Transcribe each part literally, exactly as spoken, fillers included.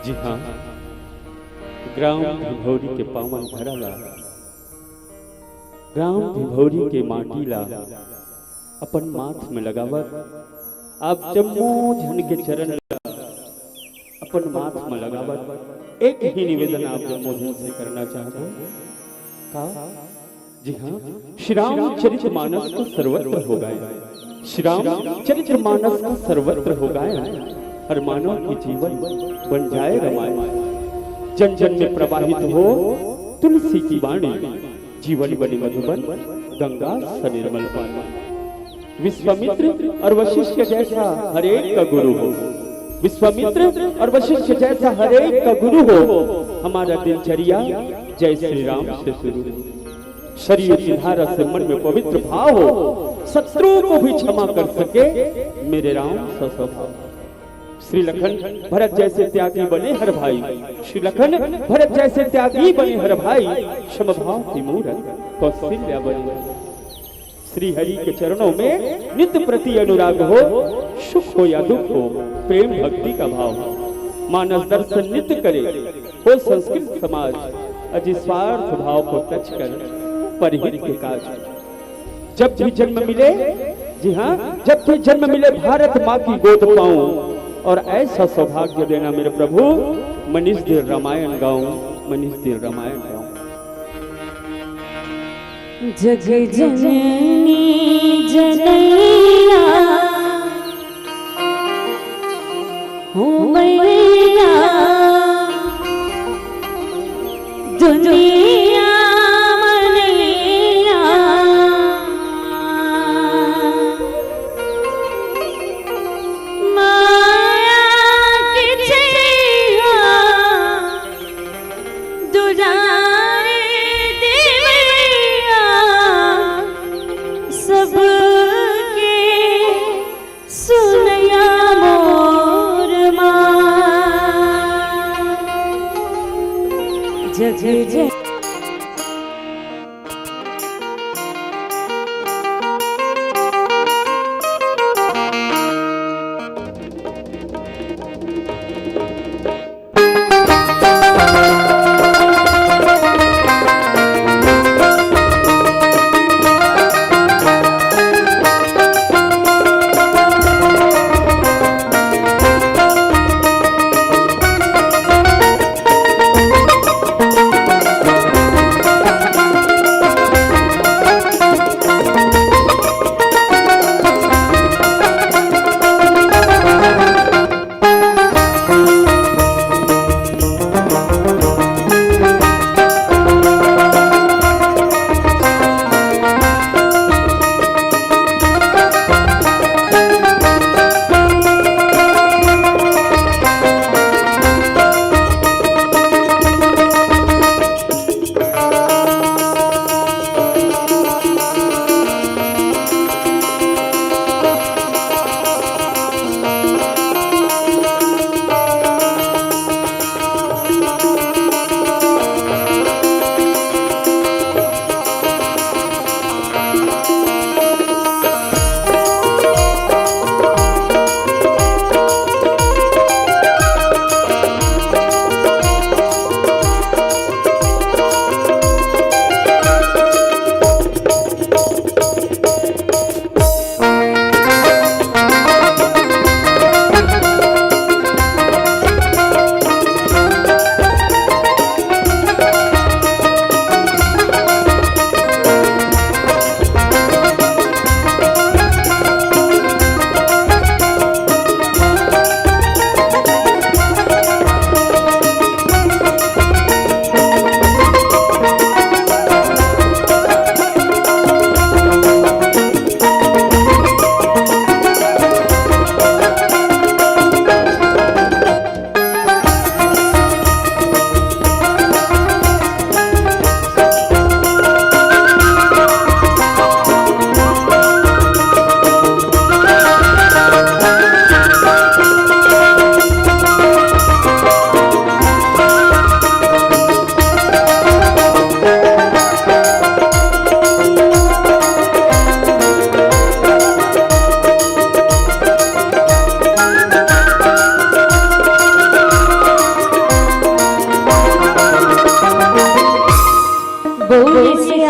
जी हाँ, ग्राम भिभौरी के पावन धरा ला, ग्राम भिभौरी के माटी ला अपन माथ में लगावत, आप जम्मो झन के चरण ला अपन माथ में लगावत एक ही निवेदन आप जम्मो झन से करना चाहत हो। का? जी हाँ, श्री रामचरित मानस का सर्वत्र हो गाए, श्री रामचरित मानस का सर्वत्र हो गाए, हर मानव के जीवन बन जाए रमायन। जन जन में प्रवाहित हो तुलसी की वाणी, जीवन बने मधुबन गंगा सा निर्मल पानी। विश्वामित्र और वशिष्ठ जैसा हर एक का गुरु हो, विश्वामित्र और वशिष्ठ जैसा हर एक का गुरु हो, हमारा दिनचर्या जय श्री राम से शुरू हो। शरीर की धारा से मन में पवित्र भाव हो, शत्रु को भी क्षमा कर सके मेरे राम सा स्वभाव। श्री लखन भरत जैसे त्यागी बने हर भाई, श्री लखन भरत जैसे त्यागी बने हर भाई, समभाव की मूरत कौशल्या बने। श्री हरि के चरणों में नित प्रति अनुराग हो, सुख हो या दुख हो, प्रेम भक्ति का भाव हो। मानस दर्शन नित करे, हो संस्कृत समाज अजी स्वार्थ भाव को तज कर परहित के काज। जब भी जन्म मिले, जी हाँ, जब भी जन्म मिले भारत माँ की गोद पाऊं, और ऐसा सौभाग्य देना मेरे प्रभु, मनीष दिल रामायण गाऊं, मनीष दिल रामायण गाऊं। जग जननी जनैया हो मैया, दुनिया मनैया, माया के छैया, दुलारे देवैया, सबके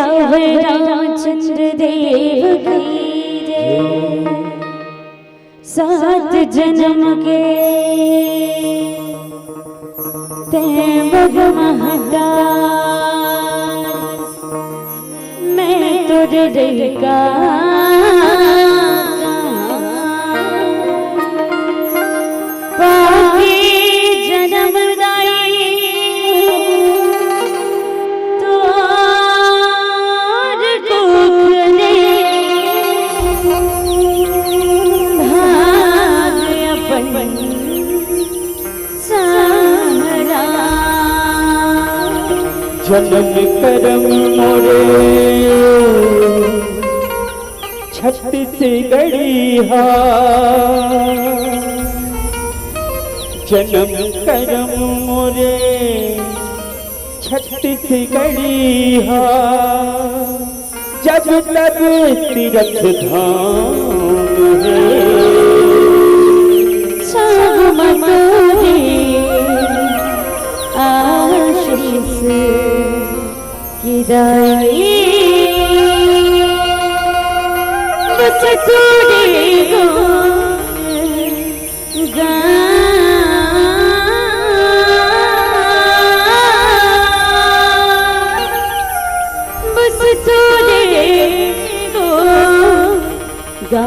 आवे रामचंद्र देव की जय। सात जन्म के तैं बड़ महतार, मैं तोर लइका। पापी जन्म दाई तोर कोख ले, भाग अपन सारा। जनम करम मोरे छत्तीसगढ़िया, जनम करम मोरे छत्तीसगढ़िया, जब तब तीरथ धाम हे। सब मत रे आशीष की दाई, बस थोड़े गो गा, बस थोड़े गो गा।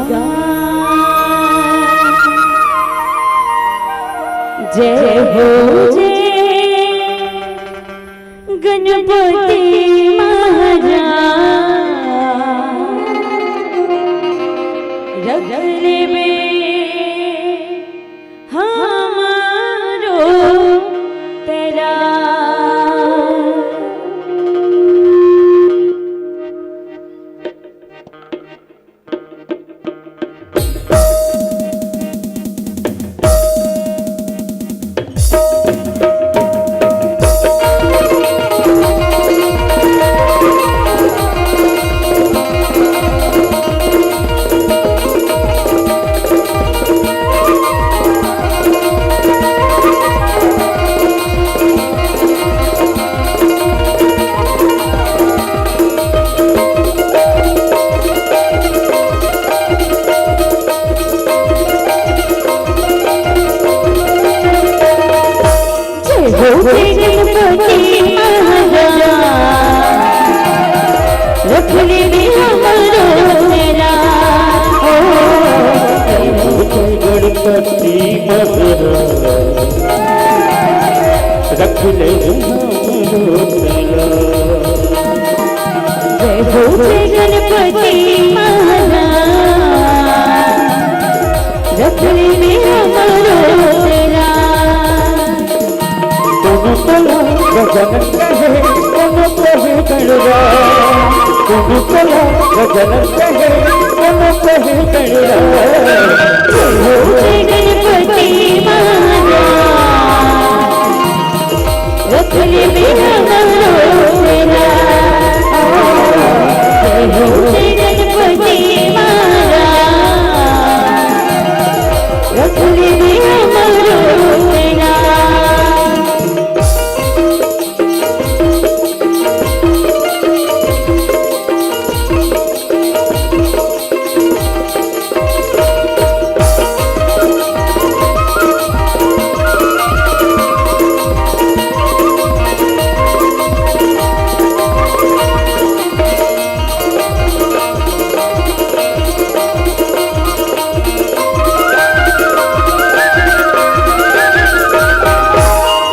जय हो जय गणपति महाराज, रख लेबे हमारो तेरा। जय हो जय गणपति महाराज, रख ले हमरो तेरा। ओ, जय हो जय गणपति महाराज, रख ले हमरो तेरा। जय हो जय गणपति महाराज, रख ले हमरो तेरा। कोनो तोला गजानन कहे, कोनो कहे गणराज। कोनो तोला गजानन कहे, कोनो कहे गणराज। जय हो जय गणपति महाराज, रख ले हमरो तेरा। जय हो जय गणपति महाराज, रख ले हमरो तेरा।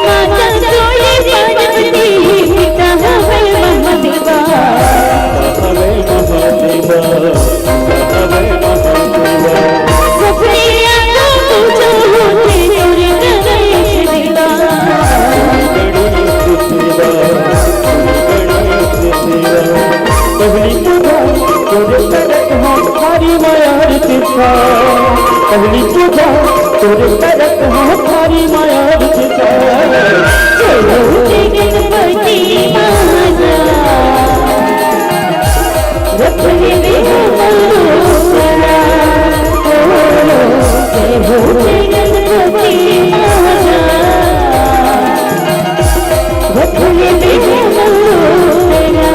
माता तोरे पार्वती, पिता हवे महादेवा। हवे महादेवा, हवे महादेवा। सबले आगा पूजा होथे तोरे गणेश देवा। गणेश देवा, गणेश देवा। पहली पूजा तोरे करत हँव थारी मयार तिरसा। पहली पूजा तोरे करत हँव थारी मयार तिरसा। जय हो जय गणपति महाराज, रख ले हमरो तेरा। ओ, जय हो जय गणपति महाराज, रख ले हमरो तेरा।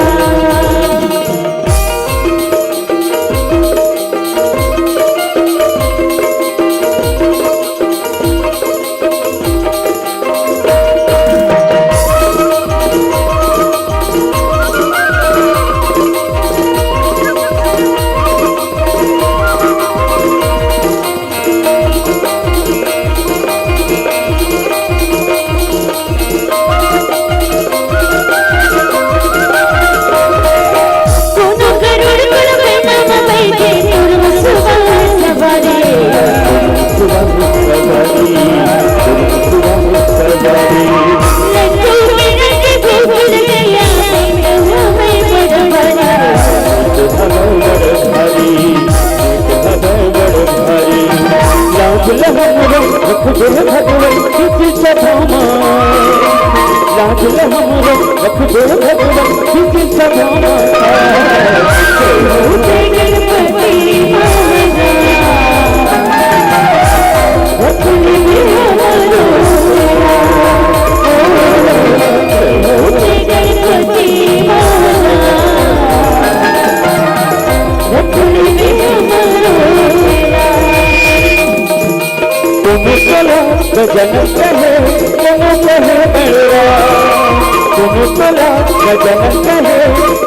जय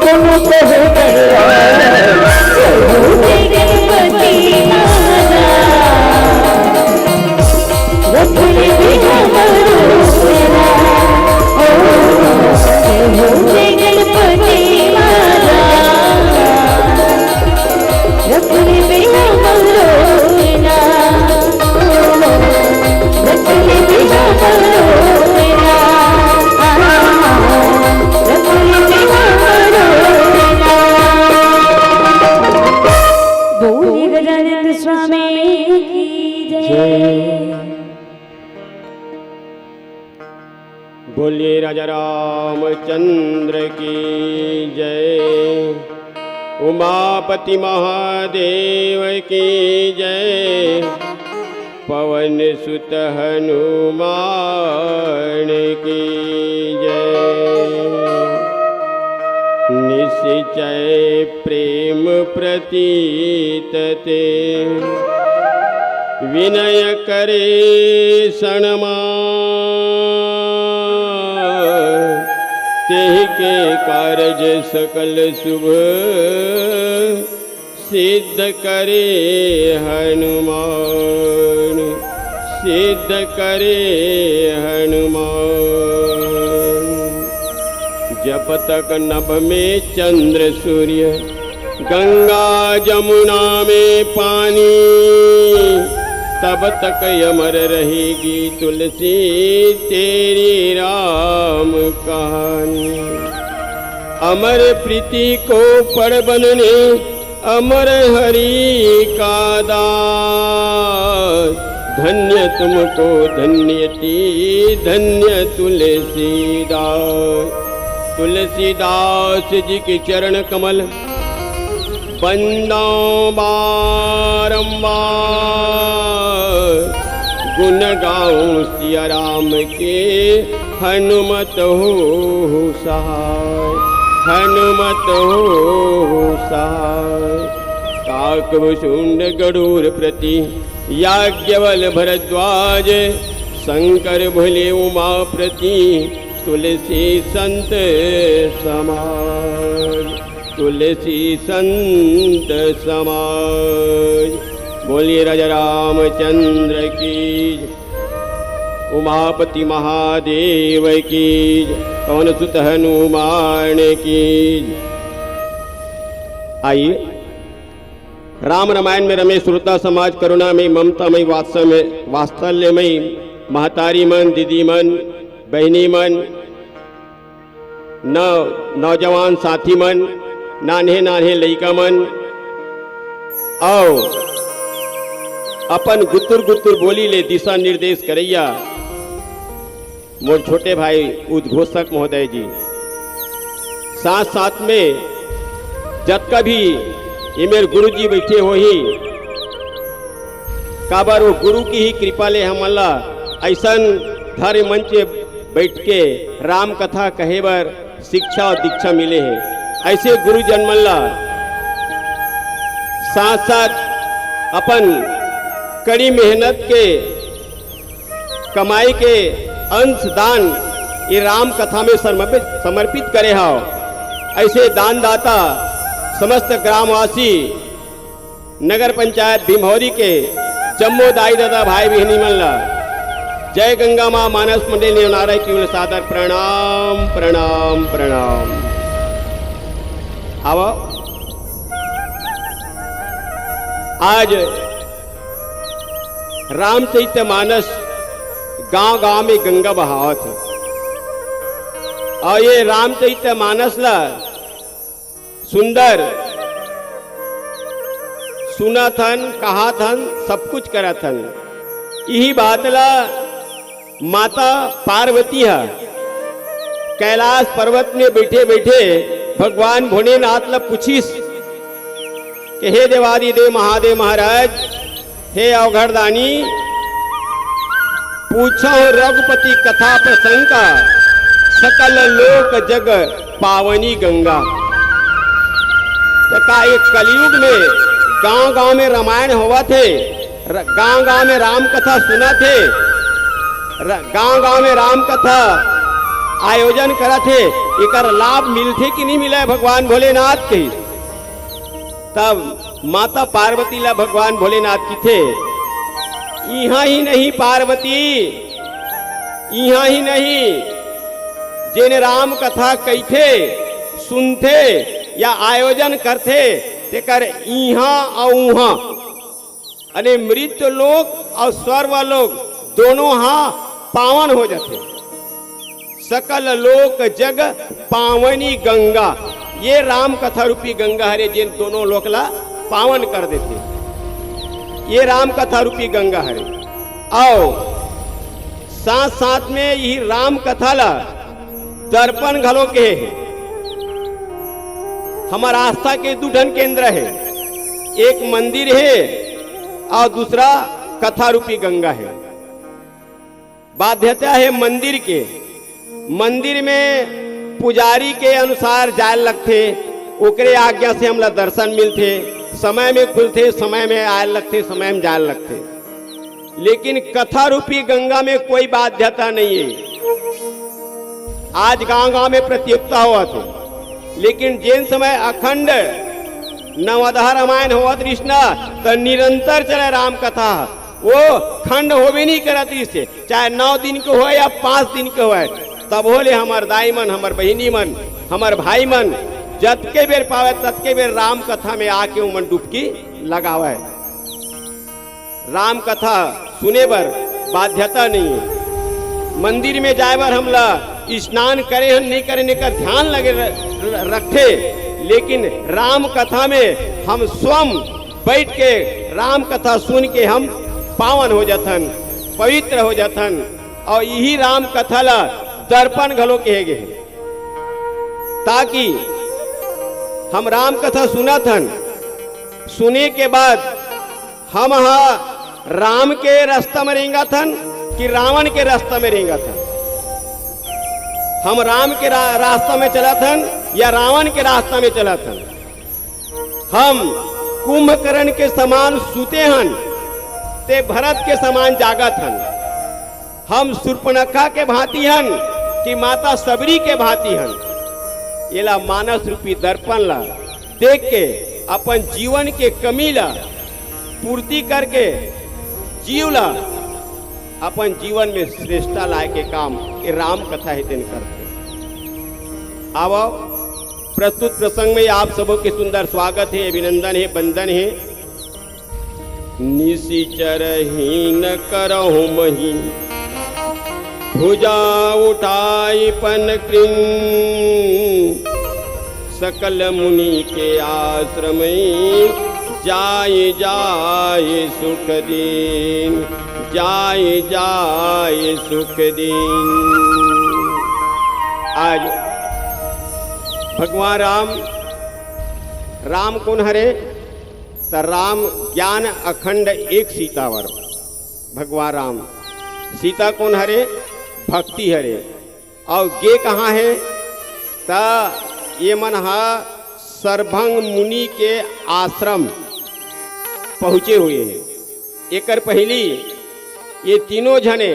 गणपति महाराज। बोलिए गजानंद स्वामी की जय। बोलिए राजा रामचंद्र की जय, उमापति महादेव की जय, पवन सुत हनुमान की जय। निश्चय प्रेम प्रतीत ते विनय करे सणमा, तेहि के कारज सकल सुभ सिद्ध करे हनुमान, सिद्ध करे हनुमान। जब तक नभ में चंद्र सूर्य, गंगा जमुना में पानी, तब तक अमर रहेगी तुलसी तेरी राम कहानी। अमर प्रीति को पड़ बनने अमर हरि का दास, धन्य तुमको धन्य ती धन्य तुलसीदास। तुलसीदास जी के चरण कमल बंदौं बारंबार, गुण गाऊं सिया राम के, हनुमत हो सहाय, हनुमत हो सहाय। काकभुषुंड गरुड़ प्रति, याज्ञवल भरद्वाज, शंकर भोले उमा प्रति, तुलसी संत समाज, तुलसी संत समाज। बोलिए राजा रामचंद्र की, उमापति महादेव की, पवन सुत हनुमान की। आइए, राम रामायण में रमे श्रोता समाज, करुणामयी, ममतामयी, वात्सल्य-, वात्सल्यमयी महतारी मन, दीदी मन, बहिनी मन, नौ-, नौजवान साथी मन, नान्हे नान्हे लइका मन, अउ अपन गुतुर गुतुर बोली ले दिशा निर्देश करइया मोर छोटे भाई उद्घोषक महोदय जी, साथ साथ में जतका भी ये मेर गुरु जी बैठे होही, काबर वो गुरु की ही कृपा ले हमन ला अइसन धर्म मंच में बैठ के राम कथा कहे बर शिक्षा और दीक्षा मिले हे। ऐसे गुरुजन मन ला साथ साथ अपन कड़ी मेहनत के कमाई के अंश दान ये राम कथा में समर्पित, समर्पित करे हव। ऐसे दानदाता समस्त ग्रामवासी, नगर पंचायत भीमहौरी के जम्मो दाई ददा भाई बहिनी मन ला जय गंगा माँ मानस मंडल नेवनारा की ओर सादर प्रणाम, प्रणाम, प्रणाम। आवा, आज रामचरित मानस गांव गांव में गंगा बहावत हे। अउ ये रामचरित मानस ला सुंदर सुनत हन, कहत हन, सब कुछ करत हन। इही बात ला माता पार्वती ह कैलाश पर्वत में बैठे बैठे भगवान भोलेनाथ ला पूछिस कि हे देवादिदेव महादेव महाराज, हे अवघड़दानी, पूछो रघुपति कथा प्रसंग का, सकल लोक जग पावनी गंगा। त का एक कलयुग में गांव गांव में रामायण होवत हे, र-, गांव गांव में राम कथा सुनत हे, र-, गांव गांव में राम कथा आयोजन करत हे, एकर लाभ मिलथे कि नहीं मिलय भगवान भोलेनाथ के? तब माता पार्वती ला भगवान भोलेनाथ किथे, "इहाँ ही नहीं पार्वती, इहाँ ही नहीं, जेन राम कथा कहिथे, सुनथे या आयोजन करथे, तेकर इहाँ अउ उहाँ, अने मृत्यु लोक अउ स्वर्ग लोक दोनों हा पावन हो जाथे।" सकल लोक जग पावनी गंगा, ये राम कथा रूपी गंगा हरे, जेन दोनों लोक ला पावन कर देथे। ये राम कथा रूपी गंगा हरे। अउ साथ साथ में यही राम कथा ला दर्पण घलो कहे हे। हमर आस्था के दू ठन केंद्र हे, एक मंदिर हे अउ दूसरा कथा रूपी गंगा हे। बाध्यता हे मंदिर के। मंदिर में पुजारी के अनुसार जाय लगथे, ओकरे आज्ञा से हमला दर्शन मिलथे, समय में खुलथे, समय में आय लगथे, समय में जाय लगथे। लेकिन कथा रूपी गंगा में कोई बाध्यता नहीं है। आज गांव-गांव में प्रतियोगिता होवत हे, लेकिन जेन समय अखंड नवधा रामायण होवत रिहिस ना, त निरंतर चले राम कथा। वो खंड होबे नहीं करत रिहिस हे, चाहे नौ दिन के होय या पाँच दिन के होय, तभो ले हमर दाई मन, हमर बहिनी मन, हमर भाई मन जतके बेर पावे, ततके बेर राम कथा में आके उमन डुबकी लगावे। राम कथा सुने बर बाध्यता नहीं हे। मंदिर में जाय बर हमला स्नान करे हन, नहीं करे, एकर ध्यान लगे र-, र-, रखथे, लेकिन राम कथा में हम स्वयं बैठ के राम कथा सुन के हम पावन हो जाथन, पवित्र हो जाथन। अउ यही राम कथा ला दर्पण घलो कहे गे हे, ताकि हम राम कथा सुनत हन, सुने के बाद हम हा राम के रास्ता में रेंगत हन कि रावण के रास्ता में रेंगत हन? हम राम के रा-, रास्ता में चलत हन या रावण के रास्ता में चलत हन? हम कुंभकर्ण के समान सुते हन, ते भरत के समान जागत हन। हम सूर्पनखा के भांति हन कि माता सबरी के भांति हन? एला मानस रूपी दर्पण ला देख के अपन जीवन के कमी ला पूर्ति करके जीव ला अपन जीवन में श्रेष्ठता लाए के काम ये राम कथा हे तेन करथे। आवव, प्रस्तुत प्रसंग में आप सबो के सुंदर स्वागत हे, अभिनंदन हे, वंदन हे। निशिचर हीन करहु मही, भुजा उठाई पन कृन। सकल मुनि के आश्रम, जाय जाय सुख दीन, जाय जाय सुख दीन। आज भगवान राम, राम कोन हरे? त राम ज्ञान अखंड एक सीतावर। भगवान राम, सीता कोन हरे? भक्ति हरे। अउ गे कहाँ हे? त ये मन ह सरभंग मुनि के आश्रम पहुँचे हुए हे। एकर पहिली ये तीनों झने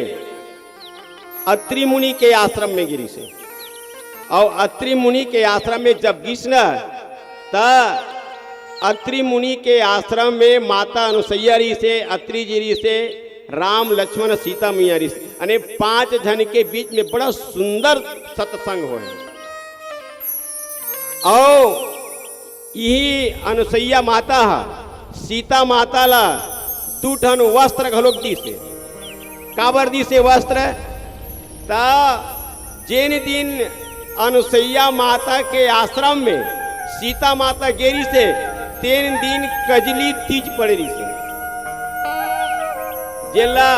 अत्रि मुनि के आश्रम में गिरिस हे। अउ अत्रि मुनि के आश्रम में जब गिस न, त अत्रि मुनि के आश्रम में माता अनुसैया रहिस हे, अत्रि जी रहिस हे, राम, लक्ष्मण, सीता मैया रहिस हे। अने पांच झन के बीच में बड़ा सुंदर सत्संग होय। अउ इही अनुसैया माता ह सीता माता ला दू ठन वस्त्र घलोक दिस हे। काबर दिस हे वस्त्र? त जेन दिन अनुसैया माता के आश्रम में सीता माता गे रिहिस हे, तेन दिन कजली तीज पड़े रिहिस हे, जेला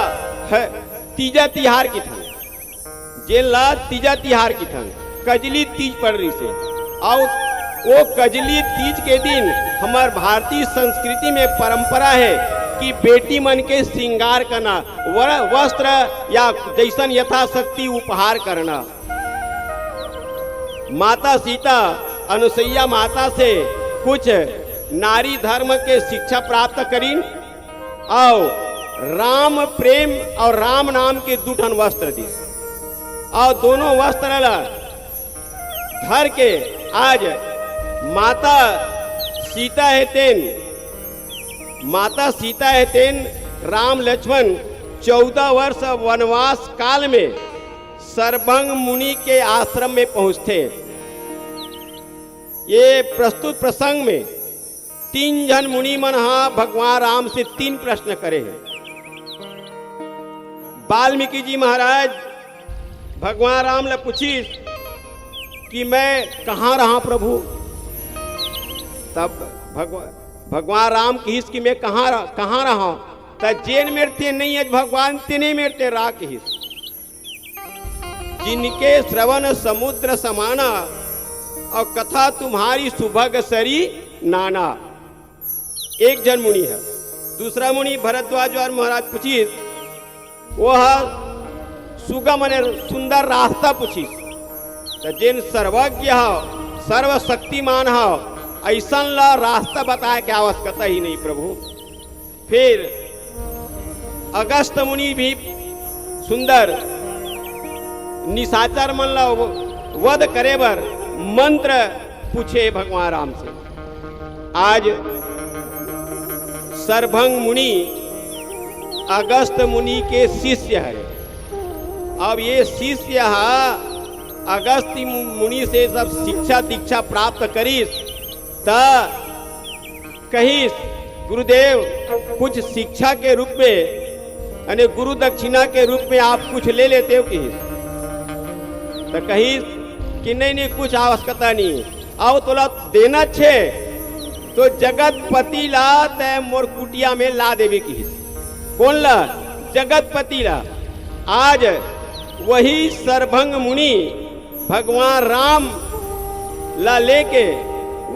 ह-, तीजा तिहार किथन। जेन ला तीजा तिहार किथन, कजली तीज पड़ रहिस हे। अउ ओ कजली तीज के दिन हमर भारतीय संस्कृति में परंपरा हे कि बेटी मन के श्रृंगार करना, वर-, वस्त्र या जैसन यथाशक्ति उपहार करना। माता सीता अनुसैया माता से कुछ नारी धर्म के शिक्षा प्राप्त करिन। अउ राम प्रेम अउ राम नाम के दू ठन वस्त्र दिस। अउ दोनों वस्त्र ला धर के आज माता सीता हे तेन, माता सीता हे तेन राम लक्ष्मण चौदह वर्ष वनवास काल में सरभंग मुनि के आश्रम में पहुंचथे। ये प्रस्तुत प्रसंग में तीन झन मुनि मन हा भगवान राम से तीन प्रश्न करे हे। वाल्मीकि जी महाराज भगवान राम ला पूछिस कि मैं कहाँ रहा प्रभु? तब भगवान, भगवान राम किहिस कि मैं कहाँ रह-, कहाँ रहा? त जेन मेर ते नहीं अस भगवान, तेने मेर ते रहा किहिस। जिनके श्रवण समुद्र समाना, अउ कथा तुम्हारी सुभग सरी नाना। एक झन मुनि हे। दूसरा मुनि भरद्वाज अउ महाराज पूछिस, वो ह सुगम माने सुंदर रास्ता पूछिस। त जेन सर्वज्ञ ह, सर्वशक्तिमान ह, अइसन ला रास्ता बताए के आवश्यकता ही नहीं प्रभु। फिर अगस्त मुनि भी सुंदर निशाचर मन ला वध करे बर मंत्र पूछे भगवान राम से। आज सरभंग मुनि अगस्त मुनि के शिष्य हरे। अब ये शिष्य हा अगस्त मुनि से सब शिक्षा दीक्षा प्राप्त करिस, त कहिस, "गुरुदेव, कुछ शिक्षा के रूप में, यानी गुरु दक्षिणा के रूप में आप कुछ ले लेते हो," कहिस। त कहिस कि नहीं, नहीं, कुछ आवश्यकता नहीं हे। अउ तोला देना हे, तो जगतपति ला तैं मोर कुटिया में ला देबे किहिस। कोन ला? जगतपति ला। आज वही सरभंग मुनि भगवान राम ला लेके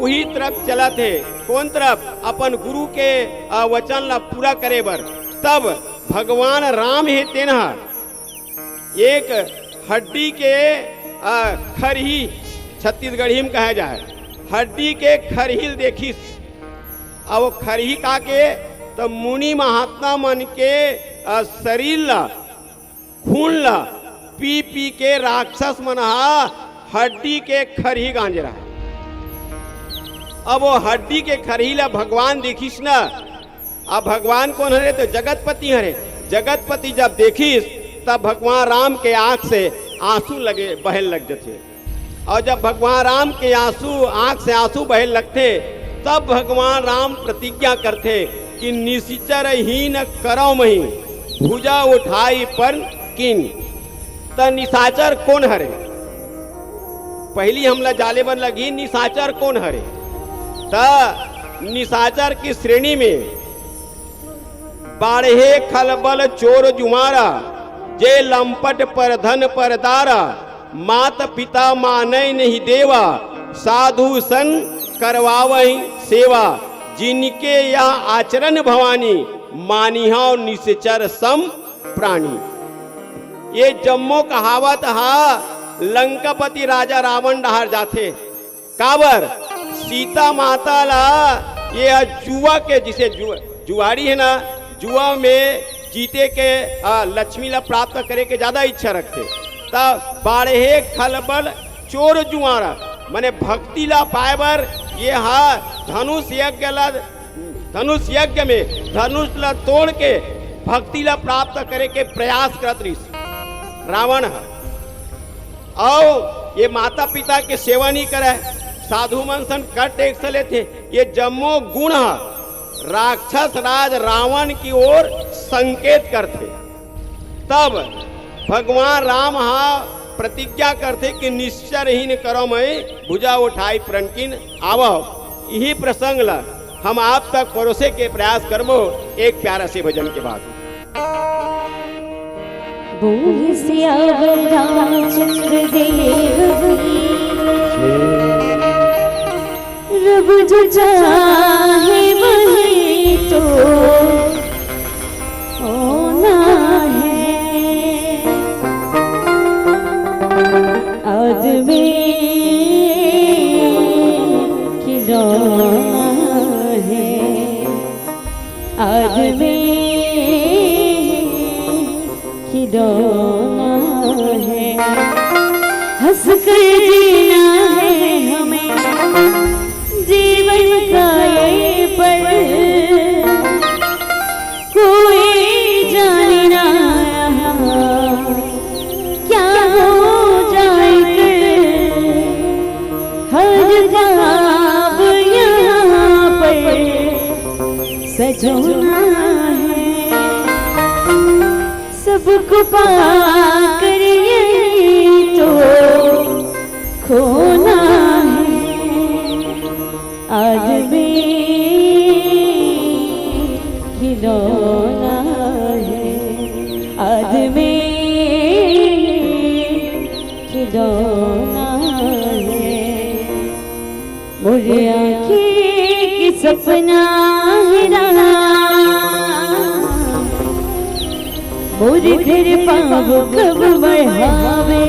उही तरफ चलत हे। कोन तरफ? अपन गुरु के, आ, वचन ला पूरा करे बर। तब भगवान राम हे तेन ह एक हड्डी के, आ, खरही, छत्तीसगढ़ी में कहा जाए, हड्डी के खरही ल देखिस। अब वो खरही का के, त मुनि महात्मा मन के, आ, शरीर ला, खून ला पी पी के राक्षस मन हा हड्डी के खरही गांजे रहा। अब वो हड्डी के खरही ला भगवान देखिस न, अब भगवान कोन हरे? तो जगतपति हरे। जगतपति जब देखिस, तब भगवान राम के आंख से आंसू लगे, बहे लग जथे। अउ जब भगवान राम के आंसू, आंख से आंसू बहे लगथे, तब भगवान राम प्रतिज्ञा करथे कि निशिचर हीन करौं महीं, भुजा उठाई पर कीन। त निशाचर कोन हरे? पहिली हमला जाने बर लगही, निशाचर कोन हरे? त निशाचर की श्रेणी में बाढ़े खलबल चोर जुआरा, जे लंपट परधन परदारा, मात पिता मानय नहीं देवा, साधु सन करवावहि सेवा। जिनके यह आचरण भवानी, मानिहौ निश्चर सम प्राणी। ये जम्मो कहावत हा लंकापति राजा रावण डहार जाथे। काबर? सीता माता ला ये ह जुआ के, जिसे जुआ, जुआड़ी हे ना, जुआ में जीते के, आ, लक्ष्मी ला प्राप्त करे के ज्यादा इच्छा रखथे। त बाढ़े खलबल चोर जुआरा, माने भक्ति ला पाए बर ये हा धनुष यज्ञ ला, धनुष यज्ञ में धनुष ला तोड़ के भक्ति ला प्राप्त करे के प्रयास करत रहिस रावण ह। अउ ये माता पिता के सेवा नहीं करे, साधु मन सन कर टैक्स लेथे। ये जम्मो गुण ह राक्षस राज रावण की ओर संकेत करथे। तब भगवान राम हा प्रतिज्ञा करथे कि निश्चर हीन करौं महीं, भुजा उठाई प्रण कीन आवौ। यही प्रसंग ला हम आप तक परोसे के प्रयास करबो एक प्यारा से भजन के बाद। बोल सियावर रामचंद्र देव की। रब जो चाहे वही तो होना है। आदमी खिलौना है, आदमी खिलौना है। हंस कर जीना है हमें जीवन का ये पल, कोई जाने ना यहाँ क्या हो जाए कल। हर ख्वाब यहाँ पर सजोना है, सबको पाकर यही तो खोना है। आदमी खिलौना है, आदमी खिलौना है। मोर आँखी के सपना है राम, मोर घर पाँव कब बढ़ावे।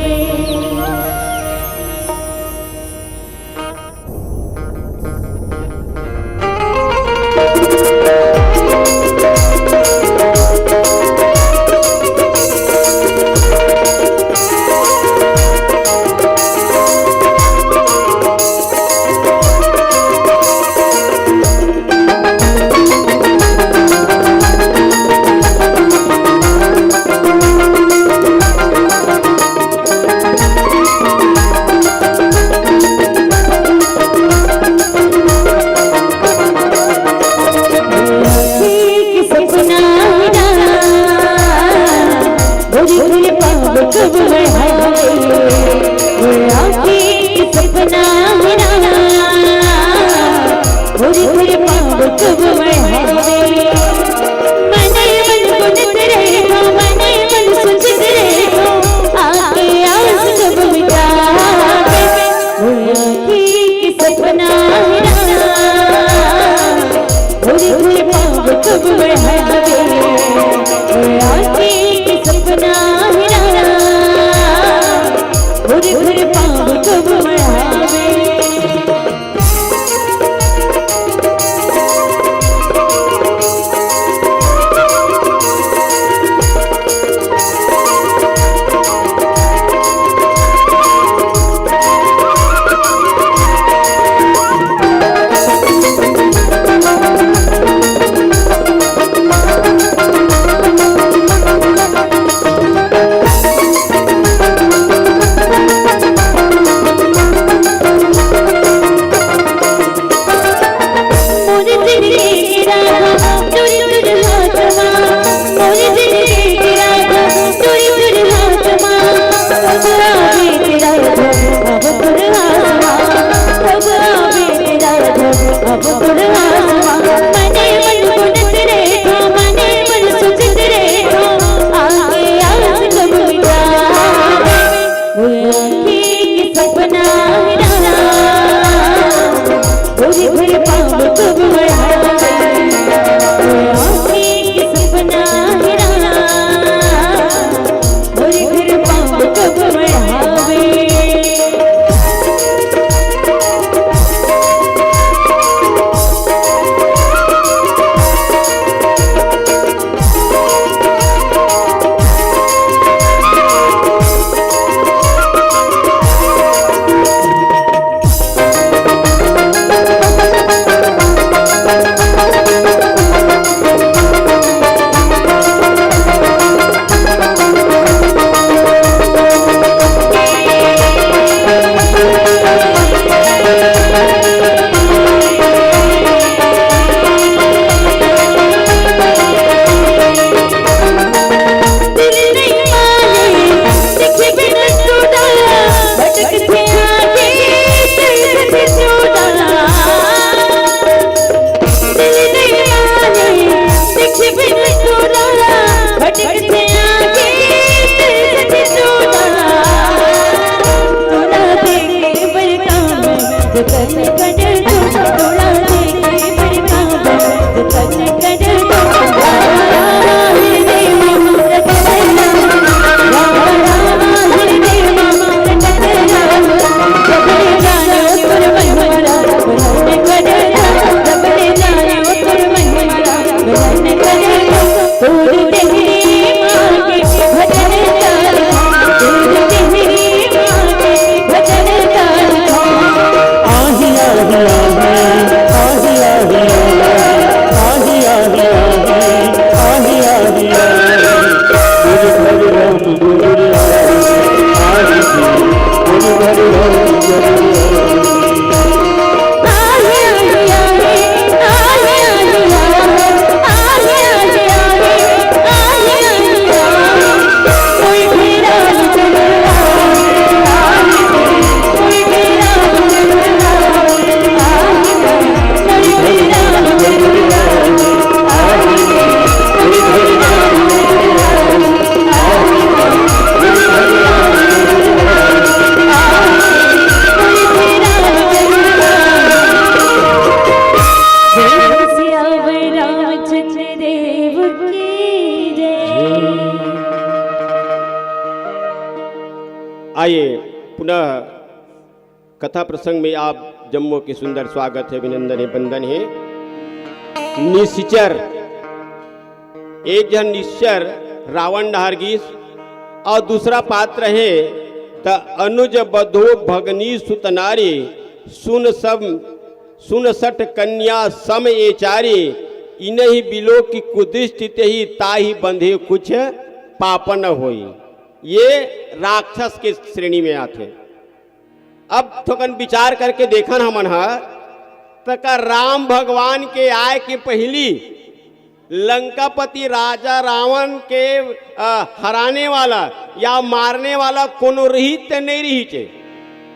कथा प्रसंग में आप जम्मो के सुंदर स्वागत हे, अभिनंदन हे, वंदन हे। निश्चर, एक झन निश्चर रावण डहर गिस, अउ दूसरा पात्र हे त अनुज बधो भगनी सुत नारी, सुन सब सुन सठ कन्या सम ए चारी, इनहि बिलो की कुदृष्टि तेहि, ताहि बंधे कुछ पाप न होई। ये राक्षस के श्रेणी में आथे। अब थोकन विचार करके देखन हमन ह, त का राम भगवान के आय के पहिली लंकापति राजा रावण के, अ, हराने वाला या मारने वाला कोनो रहिस ते नइ रहिस हे?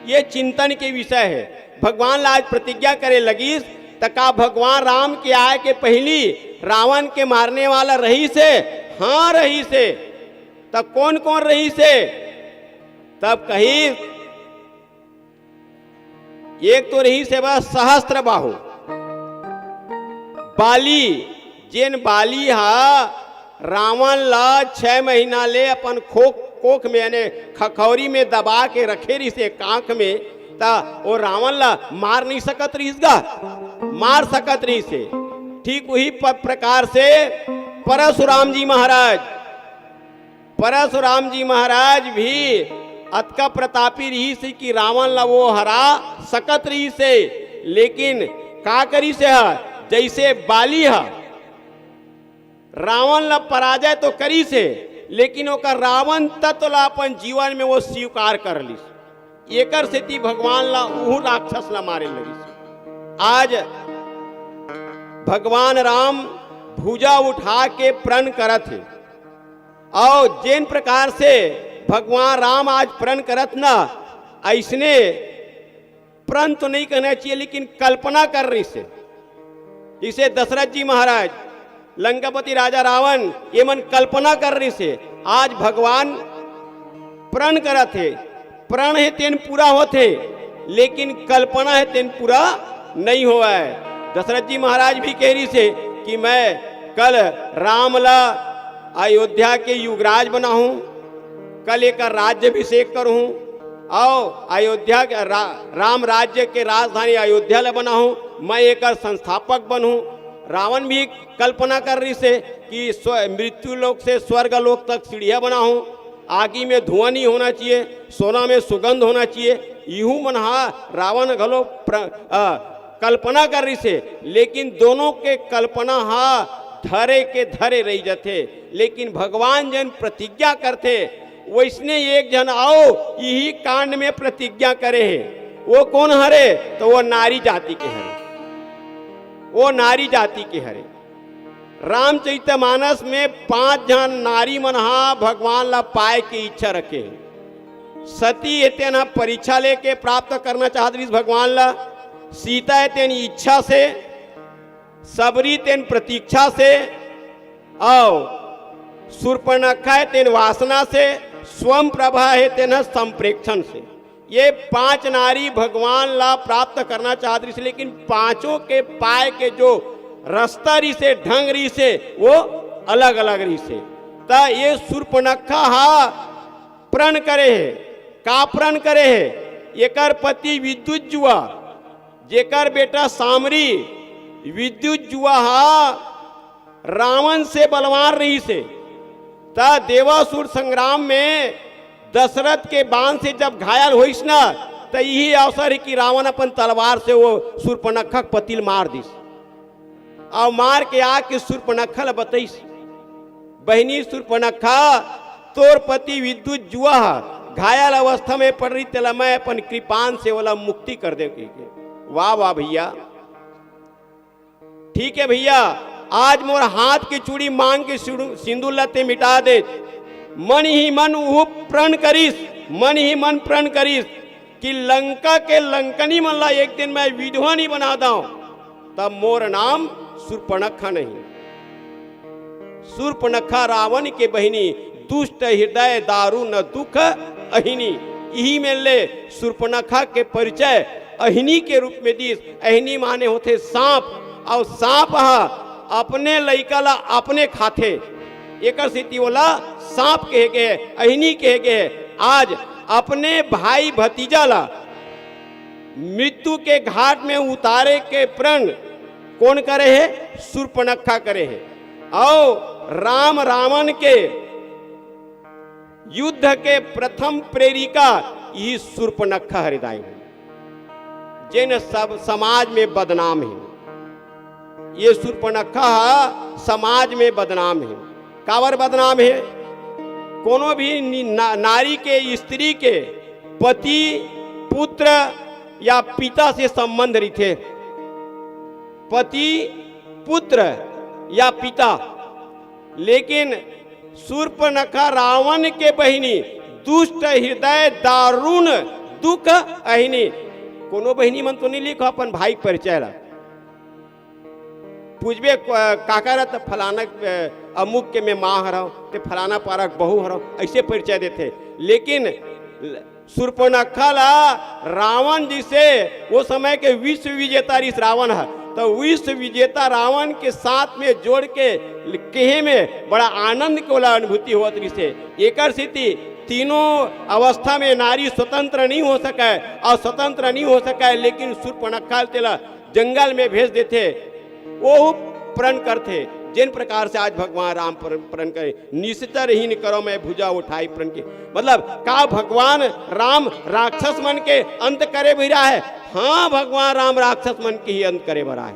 ये चिंतन के विषय हे। भगवान ला आज प्रतिज्ञा करे लगिस, त का भगवान राम के आय के पहिली रावण के मारने वाला रहिस हे? हाँ, रहिस हे। त कोन कोन रहिस हे? तब कहिस, एक तो रहिस हे बा सहस्त्र बाहु बाली, जेन बाली हा रावण ला छह महीना ले अपन खोख, कोख में, यानी खखौरी में दबा के रखे रहिस हे कांख में, त वो रावण ला मार नहीं सकत रहिस गा, मार सकत रहिस हे। ठीक वही प-, प्रकार से परशुराम जी महाराज, परशुराम जी महाराज भी अतका प्रतापी रहिस हे कि रावण ला वो हरा सकत रहिस हे, लेकिन का करिस हे? जैसे बाली ह रावण ला पराजय तो करिस हे, लेकिन ओकर रावण तत्व ला अपन जीवन में वो स्वीकार कर लिस। एकर सेती भगवान ला उहू राक्षस ला मारे लगिस। आज भगवान राम भुजा उठा के प्रण करत हे, अउ जेन प्रकार से भगवान राम आज प्रण करत ना, अइसने प्रण तो नहीं कहना चाहिए, लेकिन कल्पना कर रहिस हे। जैसे दशरथ जी महाराज, लंकापति राजा रावण, ये मन कल्पना कर रहिस हे। आज भगवान प्रण करत हे, प्रण हे तेन पूरा होथे, लेकिन कल्पना हे तेन पूरा नहीं होवय। दशरथ जी महाराज भी कह रहिस हे कि मैं कल राम ला अयोध्या के युवराज बनाहूं, कल एकर राज्याभिषेक करहूं, अउ अयोध्या के रा-, राम राज्य के राजधानी अयोध्या ला बनाहूं, मैं एकर संस्थापक बनहूं। रावण भी कल्पना कर रहिस हे कि स्व-, मृत्यु लोक से स्वर्ग लोक तक सीढ़िया बनाहूं, आगी में धुआं नहीं होना चाहिए, सोना में सुगंध होना चाहिए। इहू मन हा रावण घलो प्र-, अ, कल्पना कर रहिस हे, लेकिन दोनों के कल्पना हा धरे के धरे रहि जथे। लेकिन भगवान जेन प्रतिज्ञा करथे, वैसने एक झन अउ इही कांड में प्रतिज्ञा करे हे। वो कोन हरे? त वो नारी जाति के हरे, वो नारी जाति के हरे। रामचरितमानस में पांच झन नारी मन हा भगवान ला पाए के इच्छा रखे हे। सती हे तेन ह परीक्षा लेके प्राप्त करना चाहत रहिस भगवान ला। सीता हे तेन इच्छा से, सबरी तेन प्रतीक्षा से, अउ शूर्पणखा हे तेन वासना से, स्वयंप्रभा हे तेन ह संप्रेक्षण से। ये पांच नारी भगवान ला प्राप्त करना चाहत रहिस हे, लेकिन पांचों के पाए के जो रस्ता रहिस हे, ढंग रहिस हे, वो अलग-अलग रहिस हे। त ये शूर्पणखा हा प्रण करे हे। का प्रण करे हे? एकर पति विद्युत जुआ, जेकर बेटा सामरी, विद्युत जुआ हा रावण से बलवान रहिस हे। त देवासुर संग्राम में दशरथ के बाण से जब घायल होइस न, त इही अवसर हे कि रावण अपन तलवार से वो शूर्पणखा के पति ल मार दिस। अउ मार के आके शूर्पणखा ल बतइस, "बहिनी शूर्पणखा, तोर पति विद्युत जुआ ह घायल अवस्था में पड़ रहिस, तेला मैं अपन कृपान से ओला मुक्ति कर देंव," कहिके। वाह, वाह भैया। ठीक है भैया, आज मोर हाथ के चूड़ी मांग के सिंदू-, सिंदूर ला तें मिटा दे। मन ही मन उहू प्रण करिस, मन ही मन प्रण करिस कि लंका के लंकनी मन ला एक दिन मैं विधवा नहीं बना दंव, तब मोर नाम शूर्पणखा नहीं। शूर्पणखा रावण के बहिनी, दुष्ट हृदय दारुण दुख अहिनी। इही में ले शूर्पणखा के परिचय अहिनी के रूप में दिस। अहिनी माने होथे सांप, अउ सांप ह अपने लइका ला अपने खाथे, एकर सेती ओला सांप कहे गे, अहिनी कहे गे। आज अपने भाई भतीजा ला मृत्यु के घाट में उतारे के प्रण कोन करे हे? शूर्पणखा करे हे। अउ राम रावण के युद्ध के प्रथम प्रेरिका इही शूर्पणखा हरे दाई हो, जेन सब समाज में बदनाम हे। ये शूर्पणखा ह समाज में बदनाम हे। काबर बदनाम हे? कोनो भी नि-, ना-, नारी के, स्त्री के पति, पुत्र या पिता से संबंध रहिथे। पति, पुत्र या पिता, लेकिन शूर्पणखा रावण के बहिनी, दुष्ट हृदय, दारुण दुख अहिनी। कोनो बहिनी मन तो नहीं लिखो अपन भाई के परिचय ला। पूछबे क-, काकर त फलाना, अ, अमुक के मैं माँ हरव, ते फलाना पारा के बहू हरव, ऐसे परिचय देथे। लेकिन ल-, शूर्पणखा ला रावण जी से, वो समय के विश्व विजेता रिस रावण ह, तो विश्व विजेता रावण के साथ में जोड़ के ल-, केहे में बड़ा आनंद के ओला अनुभूति होत रिस हे। एकर सेती तीनों अवस्था में नारी स्वतंत्र नहीं हो सके, अउ स्वतंत्र नहीं हो सके, लेकिन शूर्पणखा तेला जंगल में भेज देथे, ओहू प्रण करथे। जेन प्रकार से आज भगवान राम प्रण, प्रण करे, "निशिचर हीन करो मैं भुजा उठाई प्रण कीन।" मतलब, का भगवान राम राक्षस मन के अंत करे बर आए? हाँ, भगवान राम राक्षस मन के ही अंत करे बर आए।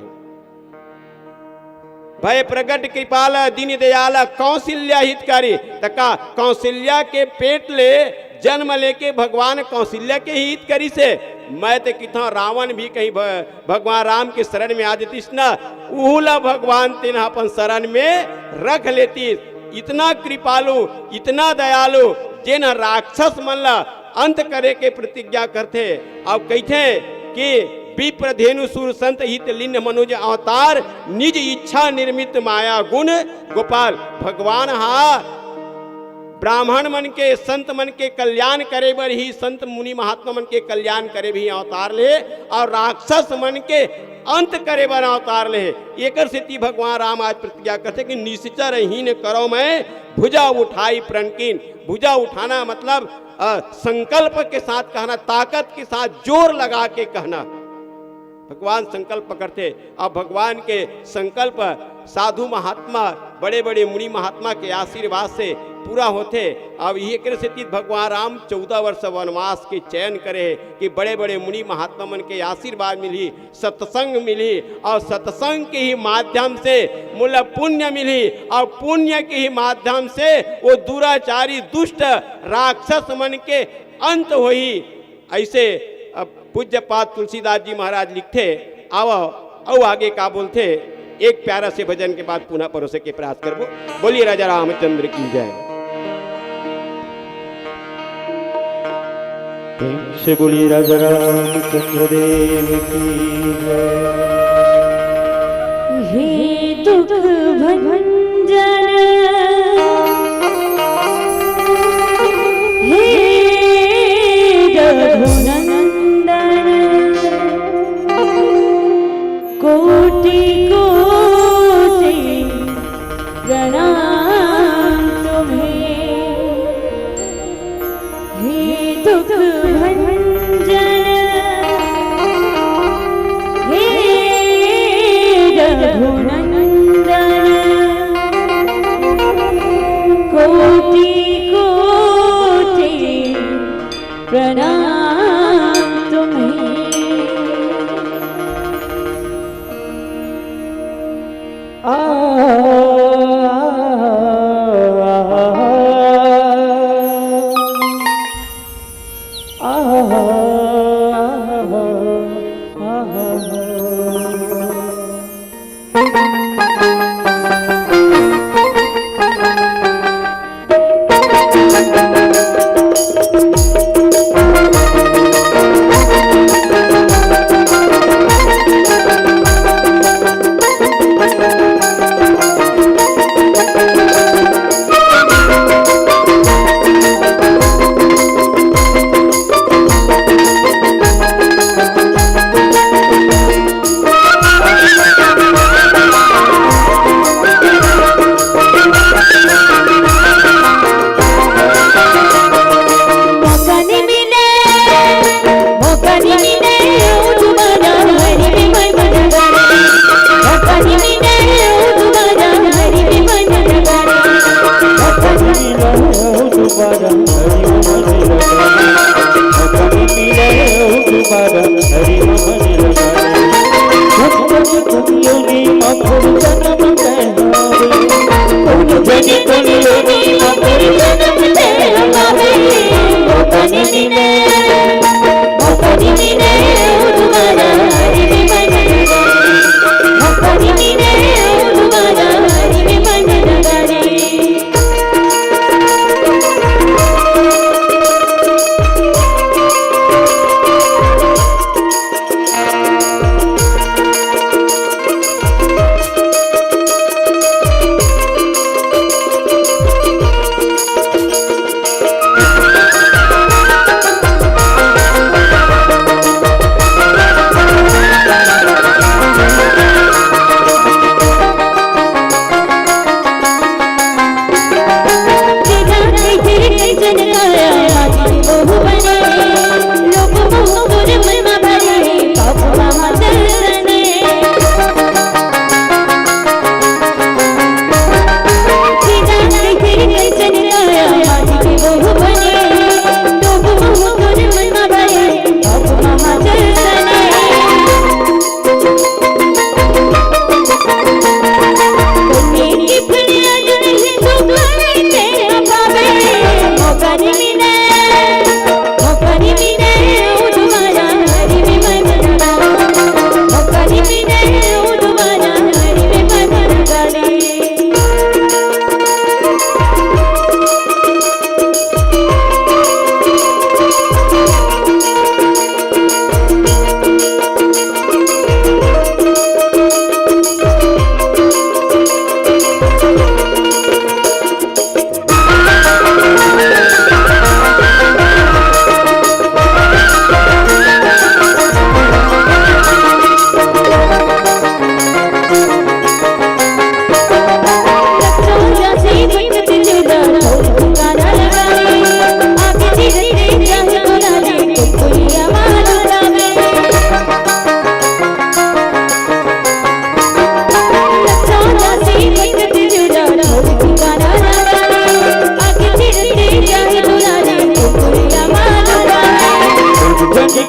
भय प्रगट कृपाल दीन दयाल कौशल्या हितकारी। त का कौशल्या के पेट ले जन्म लेके भगवान कौशल्या के ही हित करिस हे? मैं ते किथों रावण भी कहीं भ-, भगवान राम के शरण में आ जतिस न, उहू ला भगवान तेन ह अपन शरण में रख लेतिस। इतना कृपालु, इतना दयालु, जेन ह राक्षस मन ला अंत करे के प्रतिज्ञा करथे। अउ कहिथे कि विप्र धेनु सूर संत हित लीन मनुज अवतार, निज इच्छा निर्मित माया गुण गोपाल। भगवान हा ब्राह्मण मन के, संत मन के कल्याण करे बर ही, संत मुनि महात्मा मन के कल्याण करे बर ही अवतार ले, अउ राक्षस मन के अंत करे बर अवतार ले। एकर सेती भगवान राम आज प्रतिज्ञा करथे कि "निशिचर हीन करो मैं भुजा उठाई प्रण कीन।" भुजा उठाना मतलब, अ, संकल्प के साथ कहना, ताकत के साथ, जोर लगा के कहना। भगवान संकल्प करथे, अब भगवान के संकल्प साधु महात्मा, बड़े-बड़े मुनि महात्मा के आशीर्वाद से पूरा होथे। अब एकरे सेती भगवान राम चौदह वर्ष वनवास के चयन करे हे कि बड़े-बड़े मुनि महात्मा मन के आशीर्वाद मिलही, सत्संग मिलही, अउ सत्संग के ही माध्यम से मोला पुण्य मिलही, अउ पुण्य के ही माध्यम से वो दुराचारी दुष्ट राक्षस मन के अंत होही। ऐसे अब पूज्यपाद तुलसीदास जी महाराज लिखथे, आवव, अउ आगे का बोलथे, एक प्यारा से भजन के बाद पुनः परोसे के प्रयास करबो। बोलिए राजा रामचंद्र की जय। प्रेम से बोलिए राजा रामचंद्र देव की जय। हे दुख भंजन, हे रघुनंदन, कोटि कोटि प्रणाम तुम्हें। हे दुख भंजन, हे रघुनंदन, कोटि कोटि प्रणाम तुम्हें। आ, आ, आ, आ, आ,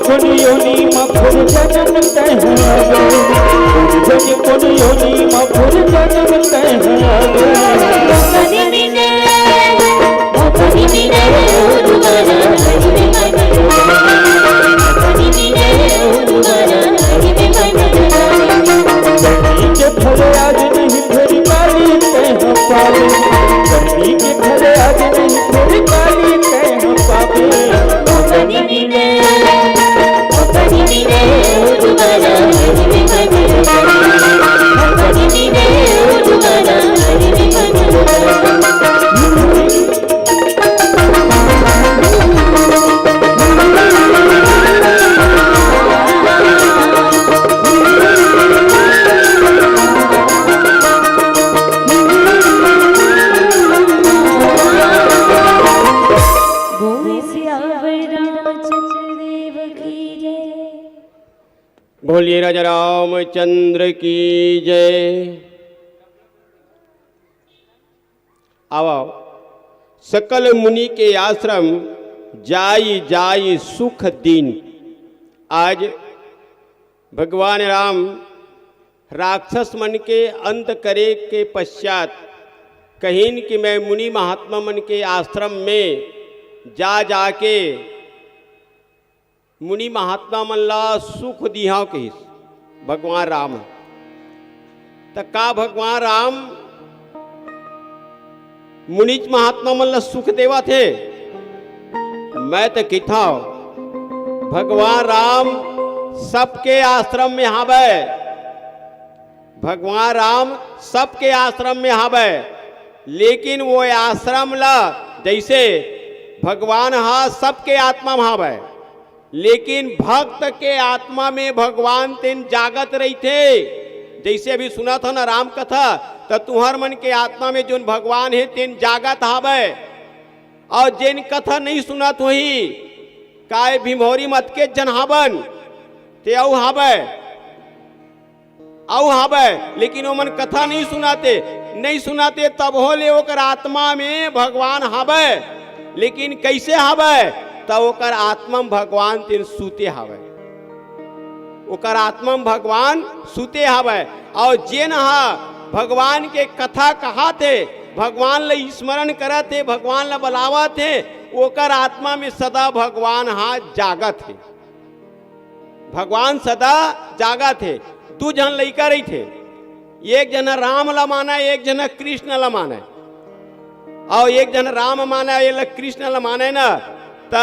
कोन योनि म फिर जनम तैं आगे, कोन योनि म फिर जनम तैं आगे। करनी के फल आज नहीं फिर काली तैं पावे, करनी के फल आज नहीं फिर काली तैं पावे। बोलिए राजा रामचंद्र की जय। आवा, सकल मुनि के आश्रम, जाई जाई सुख दीन। आज भगवान राम राक्षस मन के अंत करे के पश्चात कहिन कि मैं मुनि महात्मा मन के आश्रम में जा जाके मुनि महात्मा मन ला सुख दिहां कहिस भगवान राम ह। त का भगवान राम मुनिच महात्मा मन ला सुख देवत हे? मैं त किथव, भगवान राम सबके आश्रम में हावय। भगवान राम सबके आश्रम में हावय, लेकिन वो आश्रम ला, जैसे भगवान हा सबके आत्मा में हावय, लेकिन भक्त के आत्मा में भगवान तेन जागत रहिथे। जैसे अभी सुनत हन राम कथा, त तुहर मन के आत्मा में जोन भगवान हे तेन जागत हावय, अउ जेन कथा नहीं सुनत होही, काय भिंभौरी म अतकेच झन हावन, ते अउ हावय, अउ हावय, लेकिन ओमन कथा नहीं सुनथे, नहीं सुनथे, तभो ले ओकर आत्मा में भगवान हावय। लेकिन कैसे हावय? त ओकर आत्मा में भगवान तेन सुते हावय। ओकर आत्मा में भगवान सुते हवय। अउ जेन ह भगवान के कथा कहत हे, भगवान ल स्मरण करत हे, भगवान ल बलावत हे, ओकर आत्मा में सदा भगवान ह जागत हे। भगवान सदा जागत हे। दू झन लइका रहिथे, एक झन राम ल मानय, एक झन कृष्ण ल मानय। अउ एक झन राम मानय, एक ल कृष्ण ल मानय न, त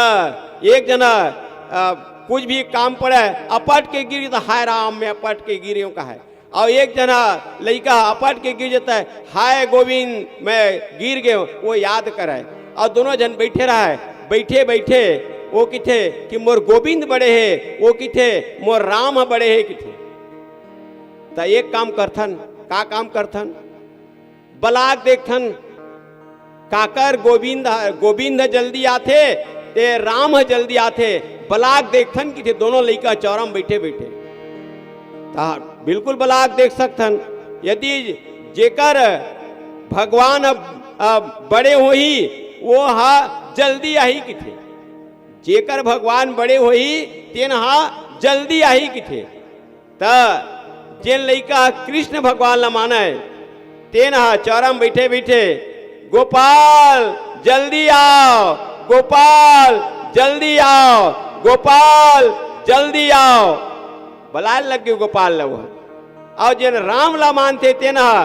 एक झन, अ, कुछ भी काम पड़य, अपट के गिर त हाय राम, मैं अपट के गिरे हंव कहय। अउ एक झन लइका अपट के गिर जथे, हाय गोविंद, मैं गिर गेंव, वो याद करय। अउ दोनों झन बइठे रहय, बइठे बइठे वो किथे कि मोर गोविंद बड़े हे, वो किथे मोर राम ह बड़े हे किथे। त एक काम करथन, का काम करथन? बलाक देखथन, काकर गोविंद, गोविंद ह जल्दी आथे, ते राम ह जल्दी आथे, बलाक देखथन किथे दोनों लइका चौरा म बइठे बइठे। त बिल्कुल बलाक देख सकथन, यदि जेकर भगवान अब, अब बड़े होही, वो ह जल्दी आही किथे। जेकर भगवान बड़े होही, तेन ह जल्दी आही किथे। त जेन लइका ह कृष्ण भगवान ल मानय, तेन ह चौरा म बइठे बइठे, "गोपाल, जल्दी आव, गोपाल, जल्दी आव, गोपाल, जल्दी आव।" बलाय लग गे गोपाल ल वो। अउ जेन राम ल मानथे, तेन ह,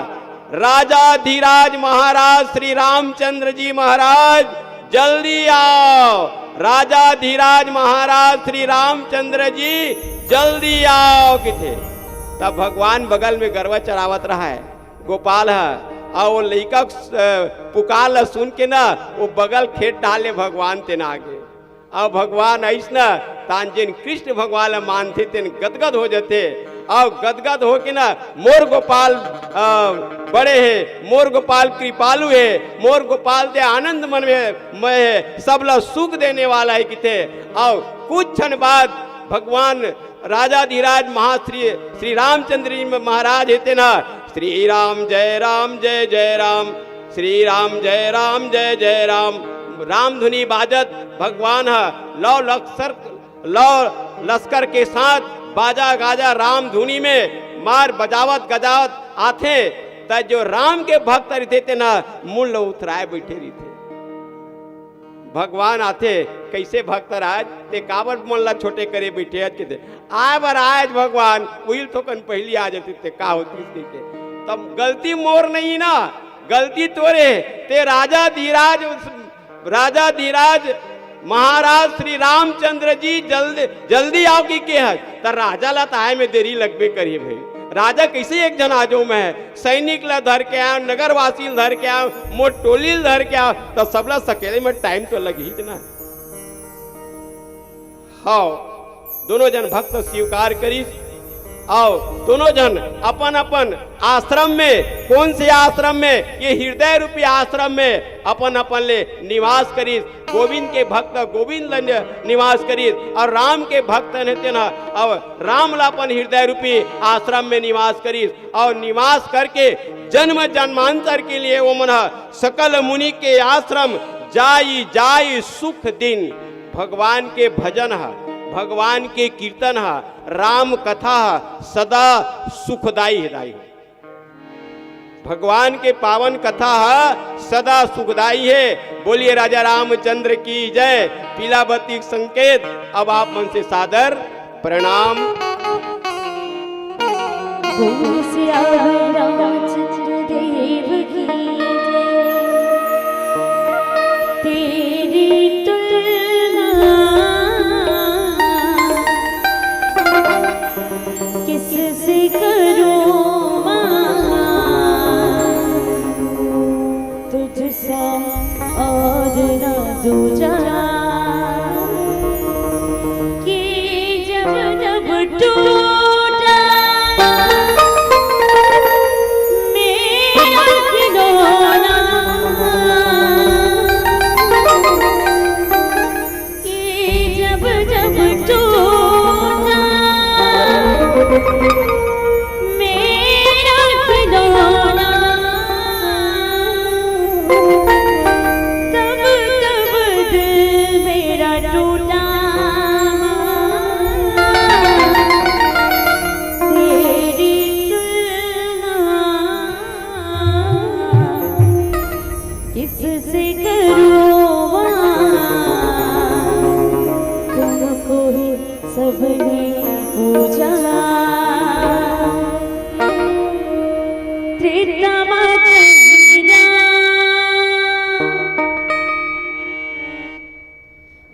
"राजा धीराज महाराज श्री रामचंद्र जी महाराज, जल्दी आव, राजा धीराज महाराज श्री रामचंद्र जी, जल्दी आव" किथे। तब भगवान बगल में गरवा चरावत रहय गोपाल ह, अउ वो लइका के, अ, पुकार ल सुन के न, वो बगल खेत डाले भगवान तेन आगे। अउ भगवान अइस न, तान जेन कृष्ण भगवान ल मानथे, तेन गदगद हो जथे। अउ गदगद हो के न, "मोर गोपाल, अ, बड़े हे, मोर गोपाल कृपालु हे, मोर गोपाल ते आनंद मन में, मय हे, सब ल सुख देने वाला हे" किथे। अउ कुछ क्षण बाद भगवान राजाधिराज महाश्री, श्री रामचंद्र जी महाराज हे तेन ह, "श्री राम जय राम जय जय राम, श्री राम जय राम जय जय राम।" राम धुनी बाजत भगवान ह लौ लस्कर, लौ लस्कर के साथ बाजा गाजा राम धुनी में मार बजावत गजावत आथे, त जो राम के भक्त रहिथे तेन ह मुड़ ल उथराय बइठे रहिथे। भगवान आथे, "कइसे भक्तराज, ते काबर मन ला छोटे करे बइठे हस?" कहिथे, "आय बर आय भगवान, उहिल थोकन पहिली आ जातिस ते का होतिस?" कहिके। "तब गलती मोर नइ ना, गलती तोरे। ते राजाधिराज, राजाधिराज महाराज श्री रामचंद्र जी जल्द, जल्दी आव कहिके हस, त राजा ला त आय में देरी लगबे करही भाई। राजा कइसे एक झन आ जाऊं मैं?" सैनिक ला धर के आव, नगरवासी ला धर के आव, मोर टोली ला धर के आव, त सबला सकेले में टाइम तो लगहीच ना। हव, दोनों झन भक्त स्वीकार करिस, अउ दोनों झन अपन अपन आश्रम में, कोन से आश्रम में? ये हृदय रूपी आश्रम में अपन अपन ले निवास करिस। गोविंद के भक्त गोविंद ल नि-, निवास करिस, अउ राम के भक्त ने तेन ह, अउ राम ला अपन हृदय रूपी आश्रम में निवास करिस। अउ निवास करके जन्म जन्मांतर के लिए ओमन ह सकल मुनि के आश्रम जाई जाई सुख दिन। भगवान के भजन ह, भगवान के कीर्तन ह, राम कथा ह सदा सुखदाई हे दाई। भगवान के पावन कथा ह सदा सुखदाई हे। बोलिए राजा रामचंद्र की जय। पीला बत्ती के संकेत। अब आप मन से सादर प्रणाम। बोल सियावर रामचंद्र देव की जय। तेरी तुलना किससे करूं महान, तुझसा और ना दूजा। कि जब जब टूटा त्रेता माते हीरा,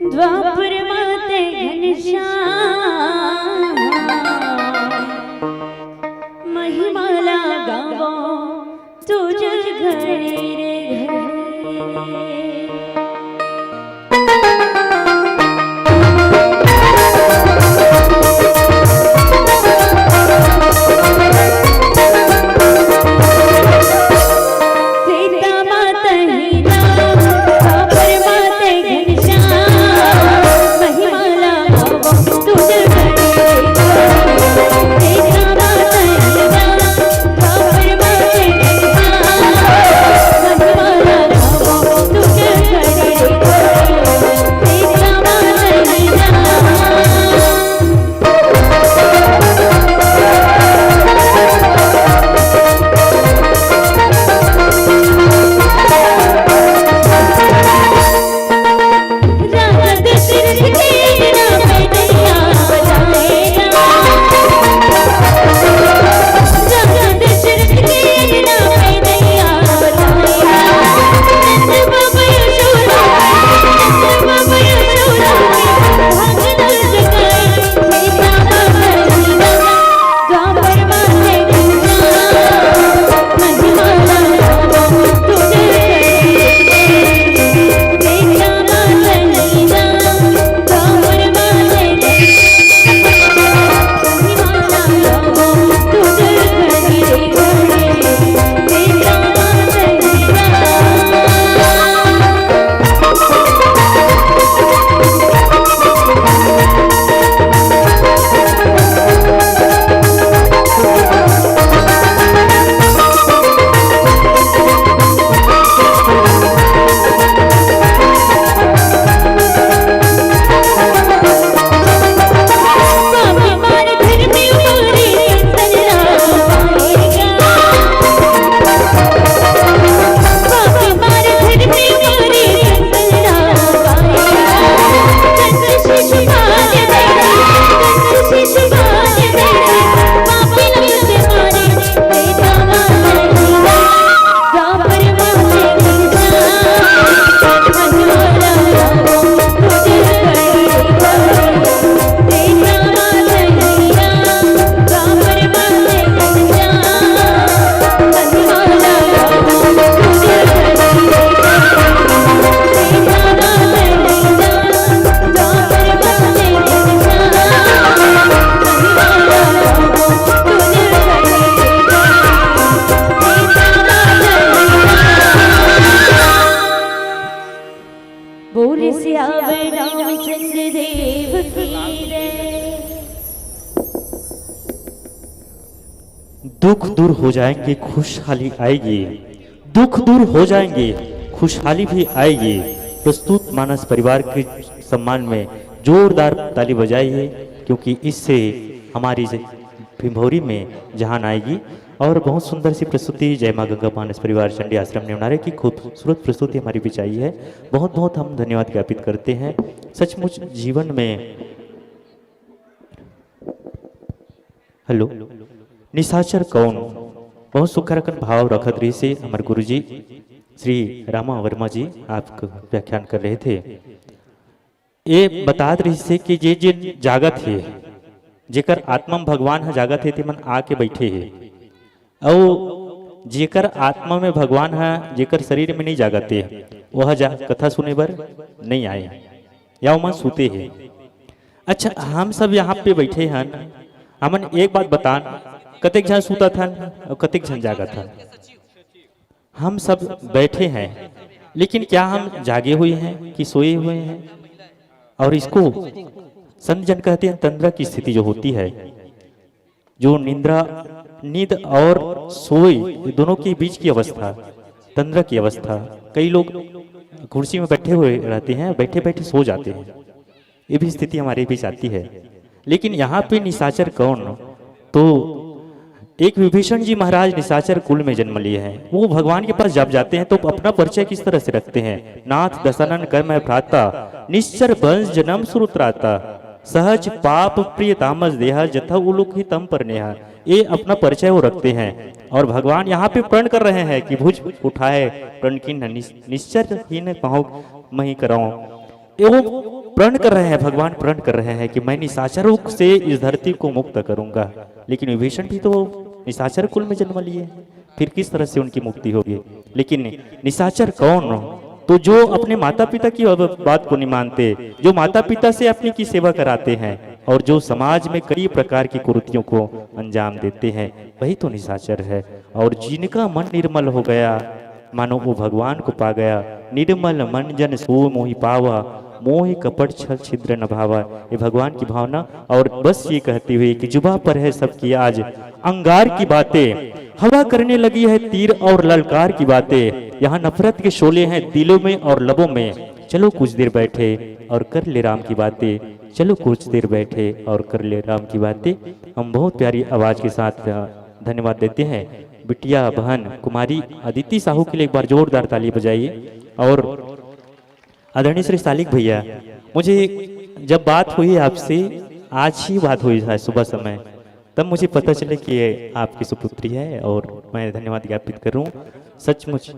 द्वापर माते घनश्याम, महिमा ला गावो तुझ घड़ी रे घड़ी। बोल सियावर रामचंद्र देव की जय। दुख दूर हो जाएंगे, खुशहाली आएगी। दुख दूर हो जाएंगे, खुशहाली भी आएगी। प्रस्तुत मानस परिवार के सम्मान में जोरदार ताली बजाइए, क्योंकि इससे हमारी ज-, भिंभौरी में जान आएगी। और बहुत सुंदर सी प्रस्तुति जय माँ गंगा मानस परिवार चंडी आश्रम नेवनारे की खूबसूरत प्रस्तुति हमारे बीच आई है। बहुत बहुत हम धन्यवाद ज्ञापित करते हैं। सचमुच जीवन में हेलो, निशाचर कौन? बहुत सुघर अकन भाव रखत रहिसे हमर गुरुजी श्री रामा वर्मा जी, आप व्याख्यान कर रहे थे। ये बतात रहिसे कि जे जे जागत हे, जेकर आत्मा में भगवान ह जागत हे, तेमन आके बैठे हे। अउ जेकर आत्मा में भगवान ह, जेकर शरीर में नहीं जागत हे, वह जा-, कथा सुने बर नहीं आए या ओमन सूते हे। अच्छा, हम सब यहाँ पे बैठे हन, हमन एक बात बतान, कतेक झन सूतत हन अउ कतेक झन जागत हन? हम सब बैठे हैं, लेकिन क्या हम जागे हुए हैं कि सोए हुए हैं? और इसको संत जन कहते हैं तंद्रा की स्थिति जो होती है, जो निंद्रा, नींद और सोए, ये दोनों के बीच की अवस्था, तंद्रा की अवस्था। कई लोग कुर्सी में बैठे हुए रहते हैं, बैठे बैठे सो जाते हैं, ये भी स्थिति हमारे बीच आती है। लेकिन यहाँ पे निशाचर कौन? तो एक विभीषण जी महाराज निशाचर कुल में जन्म लिए हैं। वो भगवान के पास जब जाते हैं तो अपना परिचय किस तरह से रखते हैं? नाथ दशानन कर मैं भ्राता, निश्चर वंश जन्म सुरत्राता, सहज पाप प्रिय तामस देहा, जथा उलुक ही तम पर नेहा। ये अपना परिचय वो रखते हैं। और भगवान यहाँ पे प्रण कर रहे हैं कि भुज उठाए प्रण की निश्चर ही न कहूँ मही कराऊं। ये वो प्रण कर रहे हैं, भगवान प्रण कर रहे हैं कि मैं निशाचरों से इस धरती को मुक्त करूंगा। लेकिन विभीषण भी तो निशाचर कुल में जन्म लिए, फिर किस तरह से उनकी मुक्ति होगी? लेकिन निशाचर कौन? तो जो अपने माता पिता की अब बात को नहीं मानते, जो माता पिता से अपनी की सेवा कराते हैं और जो समाज में कई प्रकार की कुरीतियों को अंजाम देते हैं, वही तो निशाचर है। और जिनका मन निर्मल हो गया, मानो वो भगवान को पा गया। निर्मल मन जन सो मोहि पावा, मोहि कपट छल छिद्र न भावा। ये भगवान की भावना। और बस ये कहते हुए कि जुबा पर है सबकी आज अंगार की बातें, हवा करने लगी है तीर और ललकार की बातें। यहाँ नफरत के शोले हैं दिलों में और लबों में। चलो कुछ देर बैठे और कर ले राम की बातें, चलो कुछ देर बैठे और कर ले राम की बातें। हम बहुत प्यारी आवाज के साथ, अ, धन्यवाद देते हैं बिटिया बहन कुमारी अदिति साहू के लिए एक बार जोरदार ताली बजाइए। और आदरणीय श्री सालिक भैया, मुझे जब बात हुई आपसे, आज ही बात हुई है सुबह समय, तब मुझे पता चले कि ये आपकी सुपुत्री है और मैं धन्यवाद ज्ञापित करूं। सचमुच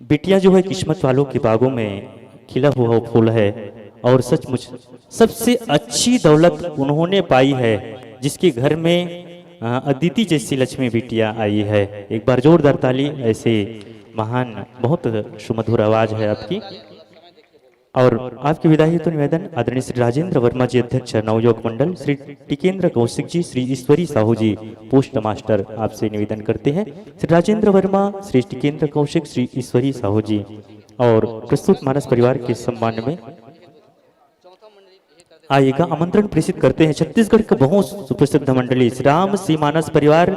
बिटिया जो है किस्मत वालों के बागों में खिला हुआ फूल है और सचमुच सबसे अच्छी दौलत उन्होंने पाई है जिसके घर में, अ, अदिति जैसी लक्ष्मी बिटिया आई है। एक बार जोरदार ताली ऐसे महान, बहुत सुमधुर आवाज है आपकी। और आपकी विदाई हेतु निवेदन आदरणीय श्री राजेंद्र वर्मा जी, अध्यक्ष नवयुवक मंडल, श्री टिकेंद्र कौशिक जी, श्री ईश्वरी साहू जी, पोस्ट मास्टर, आपसे निवेदन करते हैं श्री राजेंद्र वर्मा, श्री टिकेंद्र कौशिक, श्री ईश्वरी साहू जी। और प्रस्तुत मानस परिवार के सम्मान में आइएगा, आमंत्रण प्रेषित करते हैं छत्तीसगढ़ का बहुत सुप्रसिद्ध मंडली श्री राम सी मानस परिवार,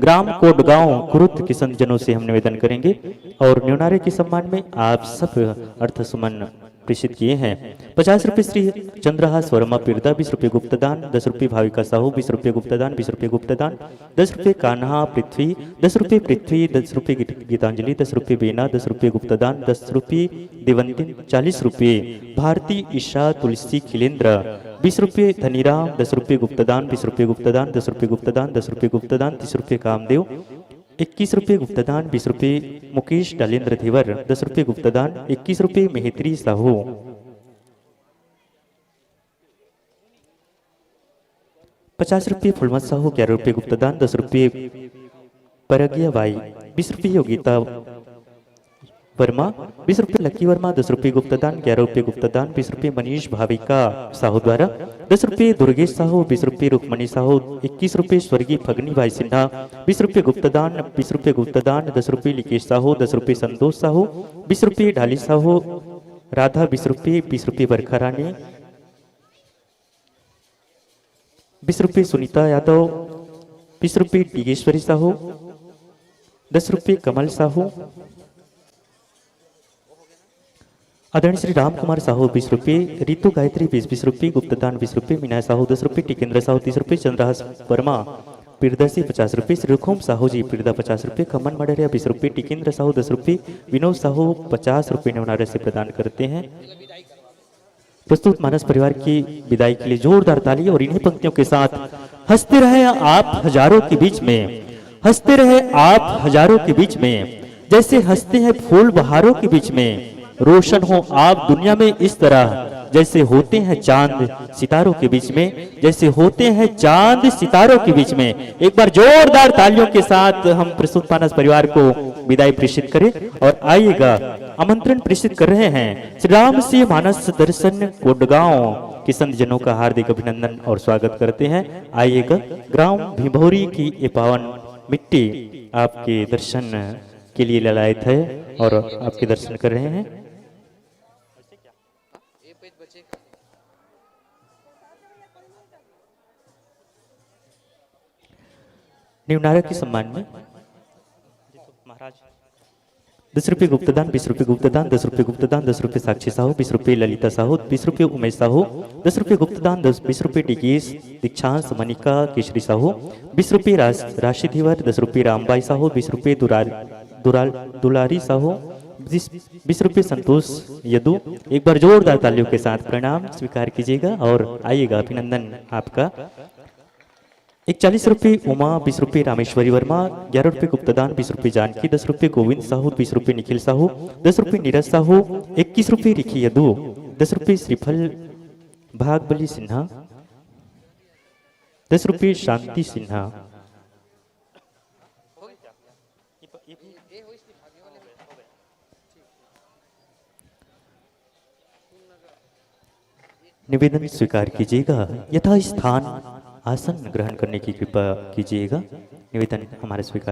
ग्राम कोटगांव, कुरुद के संतजनों से हम निवेदन करेंगे। और न्योनारे के सम्मान में आप सब अर्थ सुमन प्रेषित किए हैं। पचास रुपये श्री चंद्रहास वर्मा पिरदा, बीस रुपये गुप्तदान, दस रुपये भाविका साहू, बीस रुपये गुप्तदान, बीस रुपये गुप्तदान, दस रुपये कान्हा पृथ्वी, दस रुपये पृथ्वी, दस रुपये गीत-, गीतांजलि, दस रुपये बेना, दस रुपये गुप्तदान, दस रुपये देवंतिन, चालीस रुपये भारती ईशा तुलसी खिलेंद्र, बीस रुपये धनीराम, दस रुपये गुप्तदान, बीस रुपये गुप्तदान, दस रुपये गुप्तदान, दस रुपये गुप्तदान, तीस रुपये कामदेव, इक्कीस रुपये गुप्तदान, बीस रुपये मुकेश डालेंद्र धीवर, दस रुपये गुप्तदान, इक्कीस रुपये मेहतरी साहू, पचास रुपये फुलमत साहू, ग्यारह रुपये गुप्तदान, दस रुपये परगिया बाई, बीस रुपये योगिता वर्मा, बीस रुपये लकी वर्मा, दस रुपये गुप्तदान, ग्यारह रुपये गुप्तदान, बीस रुपये मनीष भाविका साहू द्वारा, दस रुपये दुर्गेश साहू, बीस रुपये रुक्मणी साहू, इक्कीस रुपये स्वर्गीय फगनी भाई सिन्हा, बीस रुपये गुप्तदान, बीस रुपये गुप्तदान, दस रुपये लिकेश साहू, दस रुपये संतोष साहू, बीस रुपये ढाली साहू, राधा बीस रुपये, बीस रुपये बरखा रानी, बीस रुपये सुनीता यादव, बीस रुपये डिगेश्वरी साहू, दस रुपये कमल साहू, आदरणीय श्री राम कुमार साहू बीस रुपये, रितु गायत्री बीस बीस रुपये, गुप्तदान बीस रुपये, मीना साहू दस रुपये, टिकेंद्र साहू तीस रुपये, चंद्रहास वर्मा पिरदसी पचास रुपये, श्री रुखुम साहू जी पिरदा पचास रुपये, खमन मडरिया बीस रुपये, टिकेंद्र साहू दस रुपये, विनोद साहू पचास रुपये नवनारा से प्रदान करते हैं। प्रस्तुत मानस परिवार की विदाई के लिए जोरदार ताली और इन्हीं पंक्तियों के साथ, हंसते रहे आप हजारों के बीच में, हंसते रहे आप हजारों के बीच में, जैसे हंसते हैं फूल बहारों के बीच में, रोशन हो आप दुनिया में इस तरह जैसे होते हैं चांद सितारों के बीच में, जैसे होते हैं चांद सितारों के बीच में। एक बार जोरदार तालियों के साथ हम प्रस्तुत मानस परिवार को विदाई प्रेषित करें और आइएगा, आमंत्रण प्रेषित कर रहे हैं श्री राम सी मानस दर्शन कोटगांव के संत जनों का हार्दिक अभिनंदन और स्वागत करते हैं। आइएगा, ग्राम भिभौरी की ये पावन मिट्टी आपके दर्शन के लिए ललायत है और आपके दर्शन कर रहे हैं। निवनारा के सम्मान में महाराज दस रुपये गुप्तदान, बीस रुपये गुप्तदान, दस रुपये गुप्तदान, दस रुपये साक्षी साहू, बीस रुपये ललिता साहू, बीस रुपये उमेश साहू, दस रुपये गुप्तदान, दस, बीस रुपये डिगेश दीक्षांश मनिका केशरी साहू, बीस रुपये राश-, राशि धीवर, दस रुपये रामबाई साहू, बीस रुपये दुराल-, दुराल-, दुलारी साहू, बीस, बीस रुपये संतोष यदु। एक बार जोरदार तालियों के साथ प्रणाम स्वीकार कीजिएगा और आइएगा, अभिनंदन आपका। इकचालीस रुपये उमा, बीस रुपये रामेश्वरी वर्मा, ग्यारह रुपये गुप्तदान, बीस रुपये जानकी, दस रुपये गोविंद साहू, बीस रुपये निखिल साहू, दस रुपये नीरज साहू, इक्कीस रुपये रिखी यदु, दस रुपये श्रीफल भागबली सिन्हा, दस रुपये शांति सिन्हा। निवेदन स्वीकार कीजिएगा, यथास्थान आसन ग्रहण करने की कृपा कीजिएगा। निवेदन हमारा स्वीकार